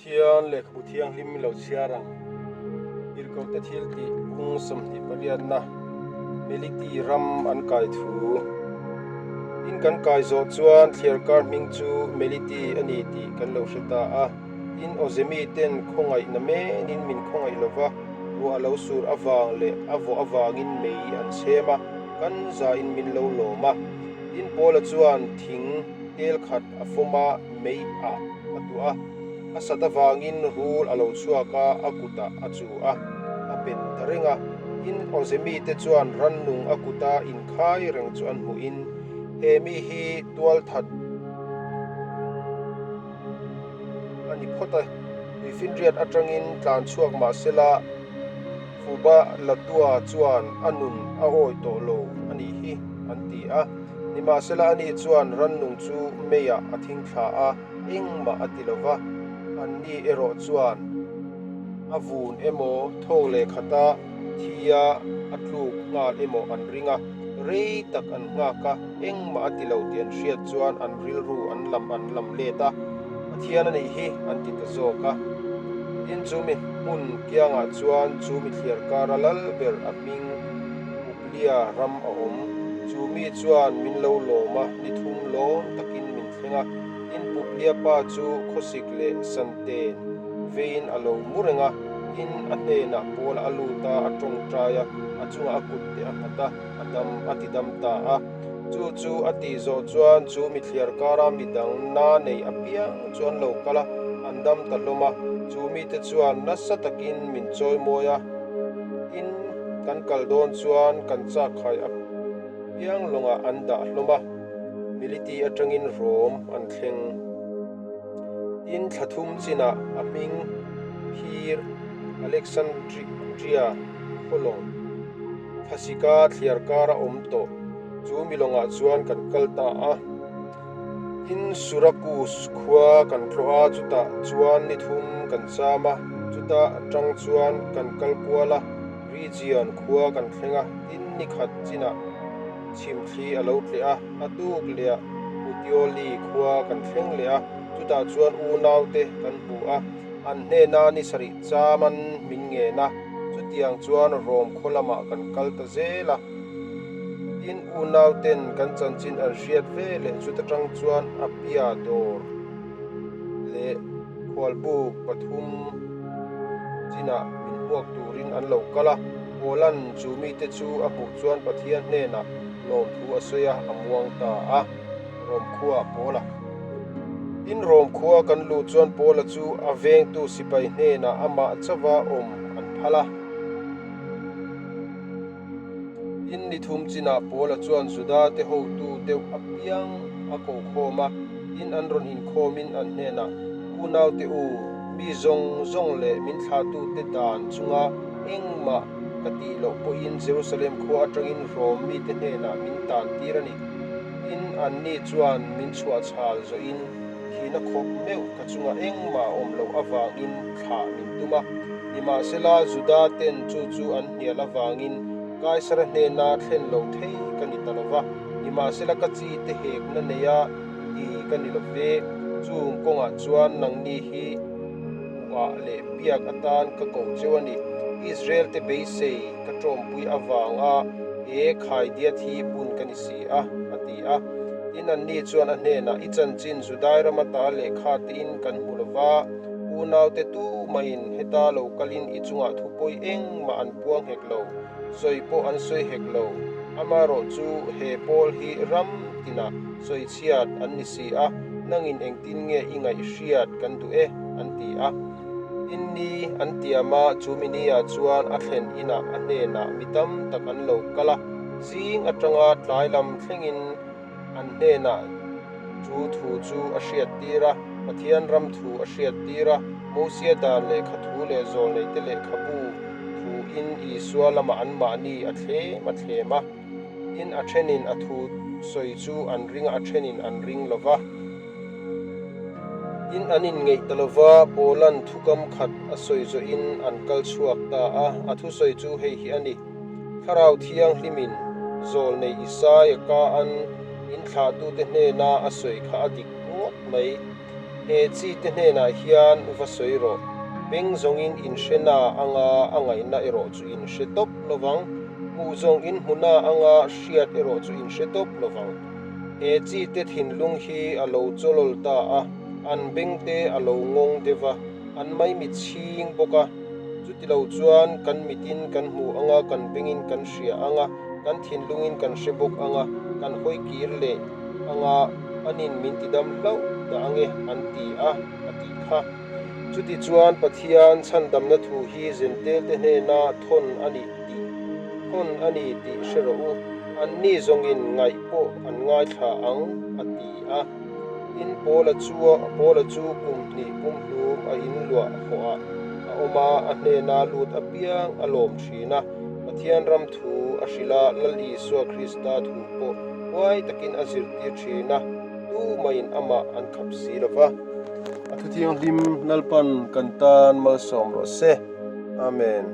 Pathian lehkhabu thianghlim lo chhiar ang. Tirhkohte thil tih bung 28na Meliti ram an kai thu. Tin kan kai zawh chuan thliarkar hming chu Meliti a ni tih kan lo hre ta a. Tin awze miten khawngaihna menin min khawngaih lo va, ruah a lo sur avang leh a vawh avangin mei an chhem a, kan zain min lo lawm a. Tin Paula chuan thing tel khat a fawm a, mei ah a tuah a, a sat avangin rul a lo chhuak a, a kutah a chu a, a pet ta reng a. Tin, awze mite chuan rannung a kuta inkhai reng chu an hmuhin, He mi hi tualthat a ni phawt a, tuifinriat atangin tlan chhuak mah sela, Fuba Latua chuan a nun a awi tawh lo a nih hi, an ti a. Nimahsela ani chuan rannung chu meiah a thing thla a, engmah a ti lo va, anni erawh chuan a vun emaw thawk leh khata thia a tluk nghal emaw an ring a, rei tak an nghak a, engmah a ti lo tih an hriat chuan an rilru an lam an lam let a, Pathian a nih hi an ti ta zawk a. Tin, chu mi hmun kiangah chuan chu mi thliar kara lal ber a hming Uplia ram a awm. Chu mi chuan min lo lawm a, ni thum lawm takin min thleng a. Tin, Puplia pa chu khawsik leh santen veiin a lo mu reng a. Tin, a hnenah Paula a lut a, a tawngtai a, a chungah a kut te a nghat a, a dam a ti dam ta a. Chu chu a tih zawh chuan chu mi thliar kara mi dang na nei apiang chu an lo kal a, an dam ta hlawm a. Chu mite chuan nasa takin min chawi mawi a, tin kan kal dawn chuan kan chak khai apiang lawngah an dah hlawm a, Militi atangin Rom an thleng. Tin thla thum chinah a hming phir Alexandria khaw lawng. Thlasika thliar kar a awm tawh chu mi lawngah chuan kan kal ta a. Tin Surakus khua kan tlawh a, chutah chuan ni thum kan cham a, chuta atang chuan kan kal kual a, Rhegion khua kan thleng a, tin ni khat chinah chhimthli a lo tleh a, a tuk leh ah Puteoli khua kan thleng leh a, chutah chuan unaute kan hmu a. An hnena ni sarih chaman min ngen a, chutiang chuan Rom khaw lamah kan kal ta zel a. Tin, unauten kan chanchin an hriat ve leh chuta tang chuan Appia dawr leh khualbuk pathum chinah min hmuak turin an lo kal a. Paula'n chu mite chu a hmuh chuan Pathian hnenah lawmthu a sawi a, a muang ta a. Rom khuaah Paula. Tin, Rom khua kan luh chuan Paula chu a vengtu sipai hnenah amah chauha awm an phal a. Tin, ni thum chinah Paula chuan Juda te hotu deuh apiang a ko khawm a, tin an rawn inkhawmin an hnenah, Unaute u, mi zawng zawng leh min thlahtute dan chunga engmah ka tih loh pawhin Jerusalem khua atangin Rom mite hnenah min tan tir a ni. Tin, anni chuan min chhuah chhal zawhin thihna khawp meuh ka chungah engmah a awm loh avangin thlah min tum a. Nimahsela, Juda ten chu chu an hnial avangin Kaisara hnena thlen lo thei ka ni ta lo va. Nimahsela, ka chi te hekna neia ti ka ni lo ve. Chung kawngah chuan nangni hi hmuhah leh biak atan ka ko cheu a ni. Israel te beisei ka tawmpui avanga he khaidiat hi bun ka ni si a, a ti a. Tin, anni chuan a hnenah, I chanchin Judai rama ta lehkha tein kan hmu lo va, unaute tumahin heta lo kalin i chungah thu pawi engmah an puang hek lo, sawi pawh an sawi hek lo. Amaherawh chu he pawl hi ram tinah sawichhiat an ni si a, nangin engtin nge i ngaihhriat kan duh e, an ti a. Tin ni an tiam a, chu mi ni ah chuan a thlen inah a hnenah mi tam tak an lo kal a, zing atanga tlai lam thlengin an hnenah chu thu chu a hriattir a, Pathian ram thu a hriattir a, Mosia dan lehkha thu leh zawlneite lehkhabu thu in Isua lamah anmahni a thlem a thlem a. Tin a thenin a thu sawi chu an ring a, a thenin an ring lo va. Tin, an inngeih ta lova, Paula'n thukam khat a sawi zawhin an kal chhuak ta a. A thusawi chu hei hi a ni, Thlarau Thianghlimin zawl nei Isaia ka an inthlahtute hnena a sawi kha a dik ngawt mai. He chite hnenah hian va sawi rawh, beng zawngin in hre na anga a ngaihna erawh chu in hre tawp lo vang, hmuh zawng in hmu na anga hriat erawh chu in hre tawp lo vang. He chite thinlung hi a lo chawlawl ta a, an bengte a lo ngawng deuh va, an maimit chhing bawk a. Chutilo chuan kan mitin kan hmu anga kan bengin kan hria anga kan thinlungin kan hre bawk anga kan hawi kir leh anga anin min tidam hlauh dah ange an ti a, a tih kha. Chutichuan Pathian chhandamna thu hi Zentelte hnena thawn a nih tih thawn a ni tih hre rawh u, anni zawngin ngaih pawh an ngaithla ang, a ti a. Tin, Paula chu Paula chu kum hnih pumhlum a inluah hawhah a awm a, a hnena lut apiang a lawm thin a. Pathian ram thu a hrilh a, Lal Isua Krista thu pawh huai takin a zirtir thin a, tu maiin amah an khap si lo va. A thuthianghlim Lalpan kan tan malsawm rawh se. Amen.